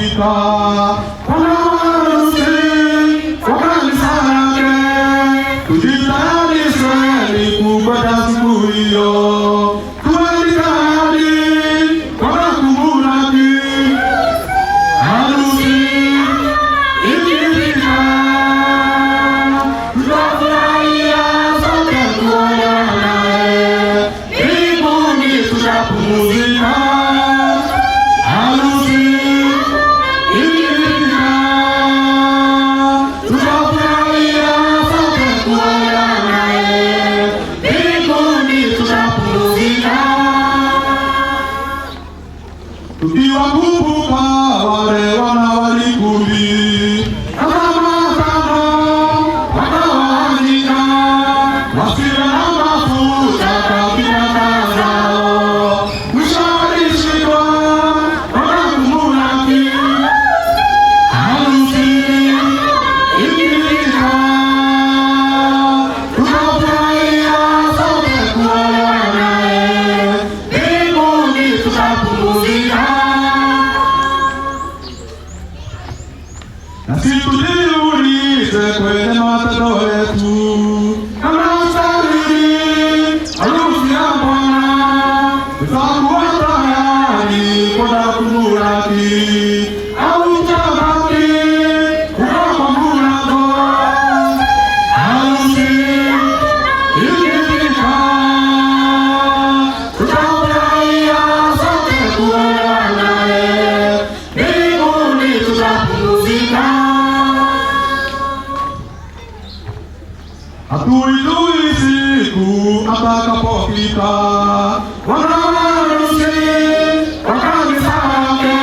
Atakapofika Bwana harusi kwa kanisa lake, tujitayarisheni kungoja siku hiyo. Tuweni tayari kwenda kumlaki. Harusi ikifika, tutafurahia sote kuolewa naye, mbinguni tutapumzika. Harusi ikifika, tutafurahia sote kuolewa naye, mbinguni tutapumzika. Tukiwakumbuka wale wanawali 10, kama tano wakawanyika, wasiwe na mafuta katika taa zao, mwisho walishindwa kwenda kumlaki. Harusi ikifika, tutafurahia sote kuolewa naye, mbinguni tutapumzika. Nasi tujiulize kwenye matendo yetu, kama stahili harusi ya Bwana, tutakuwa tayari kwenda kumlaki au tutabaki kukaa kwa mlango? Harusi ikifika, tutafurahia sote kuolewa naye, mbinguni tutapumzika. Hatuijui siku atakapofika Bwana harusi kwa kanisa lake,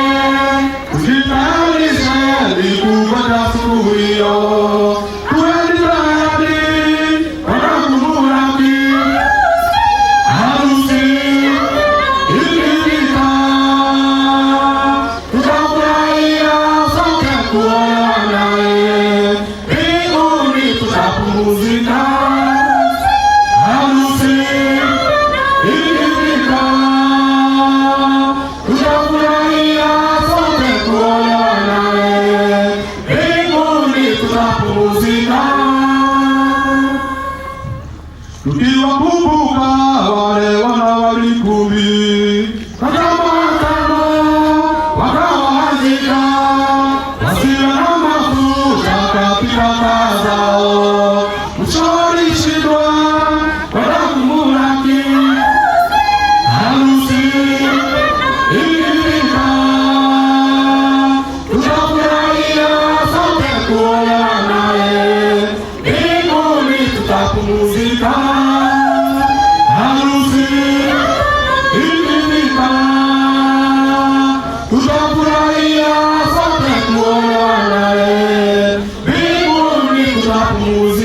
tujitayarisheni kungoja siku hiyo. Tuweni tayari kwenda kumlaki. Harusi ikifika, tutafurahia sote kuolewa naye, mbinguni tutapumzika. Harusi ikifika, tutafurahia sote kuolewa naye, mbinguni tutapumzika. Tukiwakumbuka wale wanawali 10, kama tano wakawanyika, wasiwe na mafuta katika taa zao, mwisho walishindwa kwenda kumlaki. Harusi ikifika, tutafurahia sote kuolewa naye, mbinguni tutapumzika. Harusi ikifika, tutafurahia sote kuolewa naye, mbinguni tutapumzika.